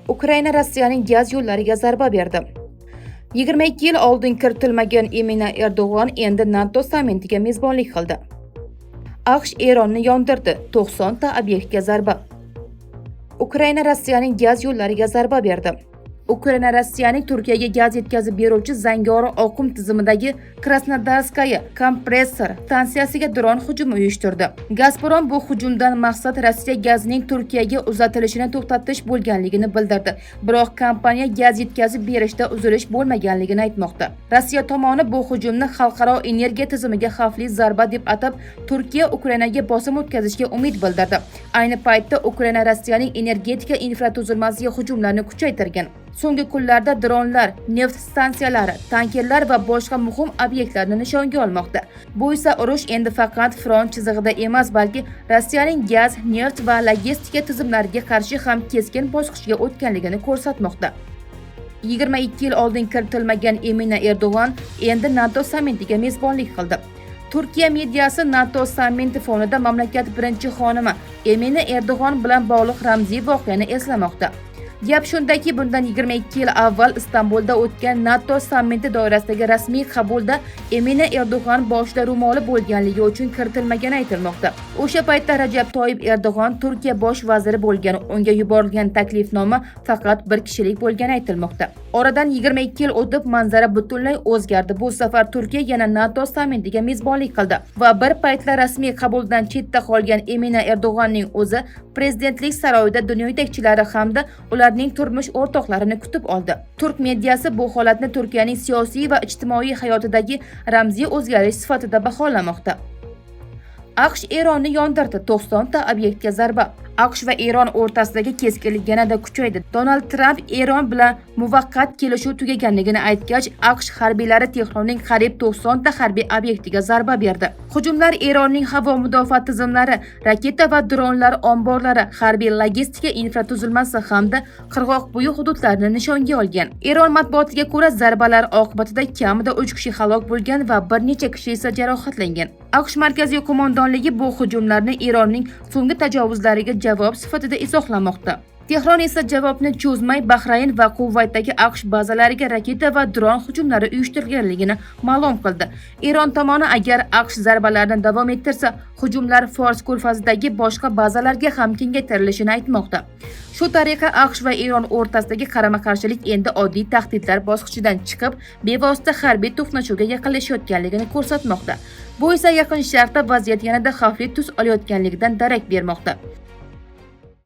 Ukraina Rossiyaning gaz yo'llariga zarba berdi. 22 yil oldin kiritilmagan Emina Erdo'g'on endi NATO sammitiga mezbonlik qildi. AQSh Eronni yondirdi, 90 ta obyektga zarba. Ukraina Rossiyaning gaz yo'llariga zarba berdi. Ukraina Rossiyaning Turkiyaga gaz yetkazib beruvchi Zangori oqim tizimidagi Krasnodarskaya kompressor stansiyasiga dron hujumi uyushtirdi. Gazprom bu hujumdan maqsad Rossiya gazining Turkiyaga uzatilishini to'xtatish bo'lganligini bildirdi. Biroq kompaniya gaz yetkazib berishda uzilish bo'lmaganligini aytmoqda. Rossiya tomoni bu hujumni xalqaro energiya tizimiga xavfli zarba deb atab, Turkiya Ukrainaga bosim o'tkazishga umid bildirdi. Ayni paytda Ukraina Rossiyaning energetika infratuzilmasiga hujumlarni kuchaytirgan. So'nggi kunlarda dronlar neft stansiyalari, tankerlar va boshqa muhim obyektlarni nishonga olmoqda. Bu esa urush endi faqat front chizig'ida emas, balki Rossiyaning gaz, neft va logistika tizimlariga qarshi ham keskin bosqichga o'tganligini ko'rsatmoqda. 22 yil oldin kiritilmagan Emina Erdo'g'on endi NATO sammitiga mezbonlik qildi. Turkiya mediasi NATO sammiti fonida mamlakat birinchi xonimi Emina Erdo'g'on bilan bog'liq ramziy voqeani eslamoqda. Gap shundaki, bundan 22 yil avval Istanbulda o'tgan NATO sammiti doirasidagi rasmiy qabulda Emina Erdo'g'on boshida ro'moli bo'lganligi uchun kiritilmagani aytilmoqda. O'sha paytda Rajab Toyib Erdo'g'on Turkiya bosh vaziri bo'lgan, unga yuborilgan taklifnoma faqat bir kishilik bo'lgani aytilmoqda. Oradan 22 yil o'tib, manzara butunlay o'zgardi. Bu safar Turkiya yana NATO sammitiga mezbonlik qildi va bir paytlar rasmiy qabuldan chetda qolgan Emina Erdo'g'onning o'zi prezidentlik saroyida dunyo yetakchilari hamda ularning turmush o'rtoqlarini kutib oldi. Turk mediasi bu holatni Turkiyaning siyosiy va ijtimoiy hayotidagi ramziy o'zgarish sifatida baholamoqda. AQSh Eronni yondirdi, 90 ta obyektga zarba. AQSh va Eron o'rtasidagi keskinlik yanada kuchaydi. Donald Tramp Eron bilan muvaqqat kelishuv tugaganligini aytgach, AQSh harbiylari Tehronning qariyb 90 ta harbiy obyektiga zarba berdi. Hujumlar Eronning havo mudofaa tizimlari, raketa va dronlar omborlari, harbiy logistika infratuzilmasi hamda qirg'oqbo'yi hududlarini nishonga olgan. Eron matbuotiga ko'ra, zarbalar oqibatida kamida 3 kishi halok bo'lgan va bir necha kishi esa jarohatlangan. AQSh markaziy qo'mondonligi bu hujumlarni Eronning so'nggi tajovuzlariga javob sifatida izohlamoqda. Tehron esa javobni cho'zmay, Bahrayn va Kuvaytdagi AQSh bazalariga raketa va dron hujumlari uyushtirganligini ma'lum qildi. Eron tomoni agar AQSh zarbalarni davom ettirsa, hujumlar Fors ko'rfazidagi boshqa bazalarga ham kengaytirilishini aytmoqda. Shu tariqa AQSh va Eron o'rtasidagi qarama-qarshilik endi oddiy tahdidlar bosqichidan chiqib, bevosita harbiy to'qnashuvga yaqinlashayotganligini ko'rsatmoqda. Bu esa Yaqin Sharqda vaziyat yanada xavfli tus olayotganligidan darak bermoqda.